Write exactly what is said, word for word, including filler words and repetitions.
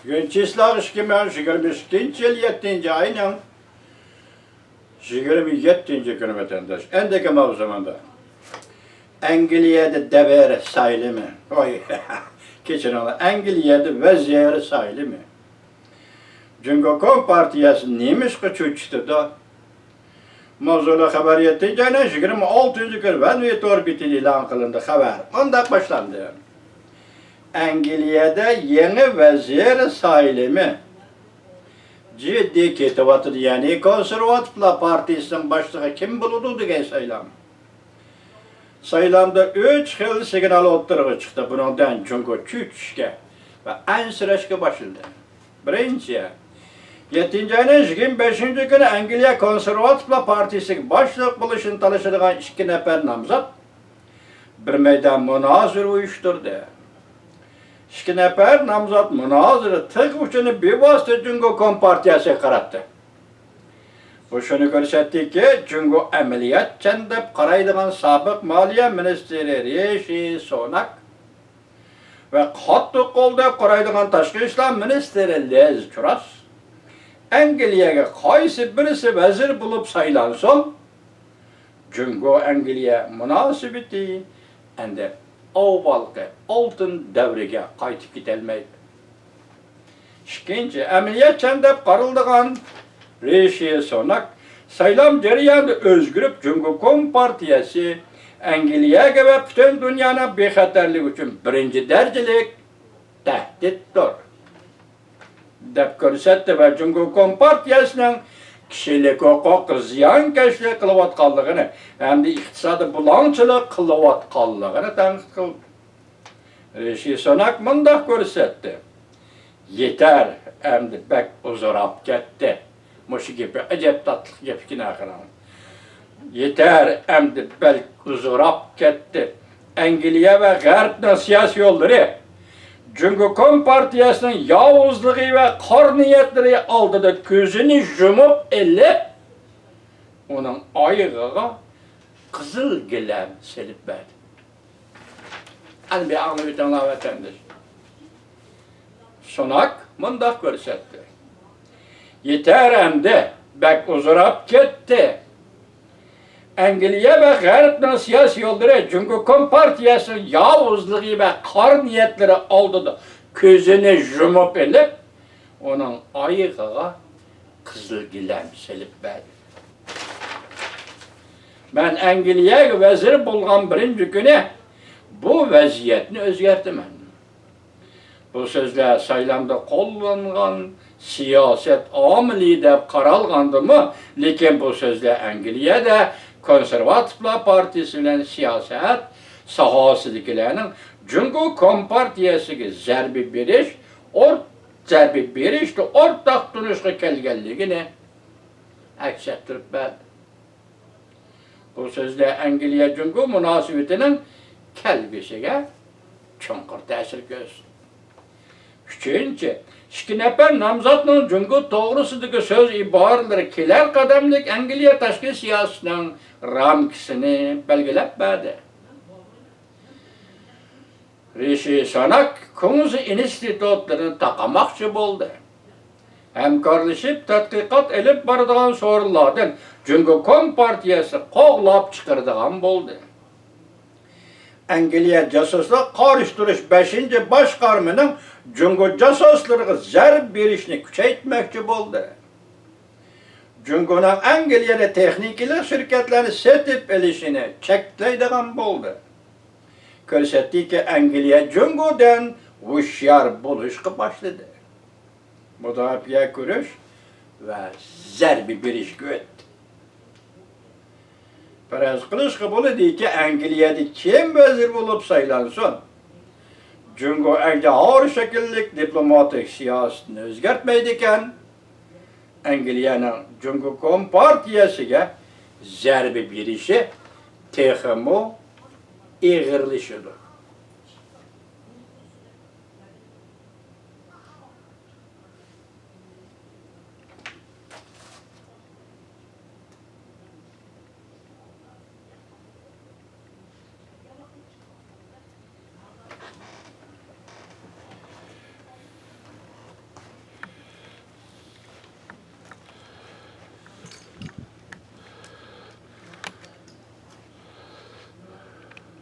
بۈگۈن چىسلاغ ئىككى مىڭ يىگىرمە ئىككىنچى يىل يەتتىنچى ئاينىڭ يىگىرمە يەتتىنچى كۈنى، ۋەتەنداش. ئەندىكى ماۋزۇ مۇندا. ئەنگلىيەدە دەۋر سايلىمى. ۋاي، كەچۈرۈڭلار، ئەنگلىيەدە ۋەزىر سايلىمى. جۇڭگو كومپارتىيەسى نېمىشقا چۆچۈتىدۇ؟ ماۋزۇلۇق خەۋەر يەتتىنچى ئاينىڭ يىگىرمە ئالتىنچى كۈنى ۋەنۋى تور بېتىدە ئېلان قىلىندى. خەۋەر مۇنداق باشلاندى. ئەنگلىيەدە يېڭى ۋەزىر سايلىمى جىددىي كېتىۋاتىدۇ. يەنى كونسېرۋاتىپلار پارتىيىسىنىڭ باشلىقى كىم بولىدۇ دېگەن سايلام. سايلامدا ئۈچ خىل سىگنال ئوتتۇرىغا چىقتى. بۇنىڭدىن جۇڭگو چۆچۈشكە ۋە ئەنسىرەشكە باشلىدى. بىرىنچى، يەتتىنچى ئاينىڭ يىگىرمە بەشىنچى كۈنى ئەنگلىيە كونسېرۋاتىپلار پارتىيىسىگە باشلىق بولۇشنى تالىشىدىغان ئىككى نەپەر نامزات بىر مەيدان مۇنازىرە ئۇيۇشتۇردى. ئىككى نەپەر نامزات مۇنازىرە تىغ ئۇچىنى بىۋاسىتە جۇڭگو كومپارتىيەسىگە قاراتتى. بۇ شۇنى كۆرسەتتىكى، جۇڭگو ئەمەلىيەتچان دەپ قارايدىغان سابىق مالىيە مىنىستىرى رىشى سۇناك ۋە قاتتىق قول دەپ قارايدىغان تاشقى ئىشلار مىنىستىرى لىز تۇرۇس ئەنگلىيەگە قايسى بىرسى ۋەزىر بولۇپ سايلانسۇن، جۇڭگو ئەنگلىيە مۇناسىۋىتى ئەمدى ئاۋۋالقى ئالتۇن دەۋرىگە قايتىپ كېتەلمەيدۇ. ئىككىنچى، ئەمەلىيەتچان دەپ قارىلىدىغان رىشى سۇناك سايلام جەريانىدا ئۆزگىرىپ، جۇڭگو كومپارتىيەسى ئەنگلىيەگە ۋە پۈتۈن دۇنيانىڭ بىخەتەرلىكى ئۈچۈن بىرىنچى دەرىجىلىك تەھدىتتۇر دەپ كۆرسەتتى ۋە جۇڭگو كومپارتىيەسىنىڭ كىشىلىك ھوقۇققا زىيانكەشلىك قىلىۋاتقانلىقىنى ھەمدە ئىقتىسادىي بۇلاڭچىلىق قىلىۋاتقانلىقىنى تەنقىد قىلدى. رىشى سۇناك مۇنداق كۆرسەتتى: يېتەر، ئەمدى بەك ئۇزىراپ كەتتى. مۇشۇ گېپى ئەجەب تاتلىق گەپ ئىكەن ئاخىرى. يېتەر، ئەمدى بەك ئۇزىراپ كەتتى. ئەنگلىيە ۋە غەربنىڭ سىياسىي يوللىرى جۇڭگو كومپارتىيەسىنىڭ ياۋۇزلۇقى ۋە قارا نىيەتلىرى ئالدىدا كۆزىنى يۇمۇپ ئېلىپ، ئۇنىڭ ئايىغىغا قىزىل گىلەم سېلىپ بەردى. ئەنە بىر ئاڭلاپ ئۆتۈڭلار، ۋەتەنداش. سۇناك مۇنداق كۆرسەتتى: يېتەر ئەمدى، بەك ئۇزىراپ كەتتى. ئەنگلىيە ۋە غەربنىڭ سىياسىي يوللىرى جۇڭگو كومپارتىيەسىنىڭ ياۋۇزلۇقى ۋە قارا نىيەتلىرى ئالدىدا كۆزىنى يۇمۇپ ئېلىپ، ئۇنىڭ ئايىغىغا قىزىل گىلەم سېلىپ بەردى. مەن ئەنگلىيەگە ۋەزىر بولغان بىرىنچى كۈنى بۇ ۋەزىيەتنى ئۆزگەرتىمەن. بۇ سۆزلەر سايلامدا قوللانغان سىياسەت ئامىلى دەپ قارالغاندىمۇ، لېكىن بۇ سۆزلەر ئەنگلىيەدە كونسېرۋاتىپلار پارتىيىسى بىلەن سىياسەت ساھەسىدىكىلەرنىڭ جۇڭگو كومپارتىيەسىگە زەربە بېرىش، ئور-، زەربە بېرىشتە ئورتاق تونۇشقا كەلگەنلىكىنى ئەكس ئەتتۈرۈپ بەردى. بۇ سۆزلەر ئەنگلىيە جۇڭگو مۇناسىۋىتىنىڭ كەلگۈسىگە چوڭقۇر تەسىر كۆرسىتىدۇ. ئۈچىنچى، ئىككى نەپەر نامزاتنىڭ جۇڭگو توغرىسىدىكى سۆز ئىبارىلىرى كېلەر قەدەملىك ئەنگلىيە تاشقى سىياسىتىنىڭ رامكىسىنى بەلگىلەپ بەردى. رىشى سۇناك كۇڭزى ئىنستىتۇتلىرىنى تاقىماقچى بولدى. ھەمكارلىشىپ تەتقىقات ئېلىپ بارىدىغان سورۇنلاردىن جۇڭگو كومپارتىيەسى قوغلاپ چىقىرىدىغان بولدى. ئەنگلىيە جاسۇسلۇق قارشى تۇرۇش بەشىنچى باشقارمىنىڭ جۇڭگو جاسۇسلىرىغا زەربە بېرىشنى كۈچەيتمەكچى بولدى. جۇڭگونىڭ ئەنگلىيەدە تېخنىكىلىق شىركەتلەرنى سېتىپ ئېلىشىنى چەكلەيدىغان بولدى. كۆرسەتتىكى، ئەنگلىيە جۇڭگودىن ھوشيار بولۇشقا باشلىدى. مۇداپىئە كۆرۈش ۋە زەربە بېرىشكە ئۆتتى. پەرەز قىلىشقا بولىدۇكى، ئەنگلىيەدە كىم ۋەزىر بولۇپ سايلانسۇن، جۇڭگو ئەگدى ھار شەكىللىك دىپلوماتىك سىياسىتىنى ئۆزگەرتمەيدىكەن. ئەنگلىيەنىڭ جۇڭگو كومپارتىيەسىگە زەربە بېرىشى تېخىمۇ ئېغىرلىشىدۇ.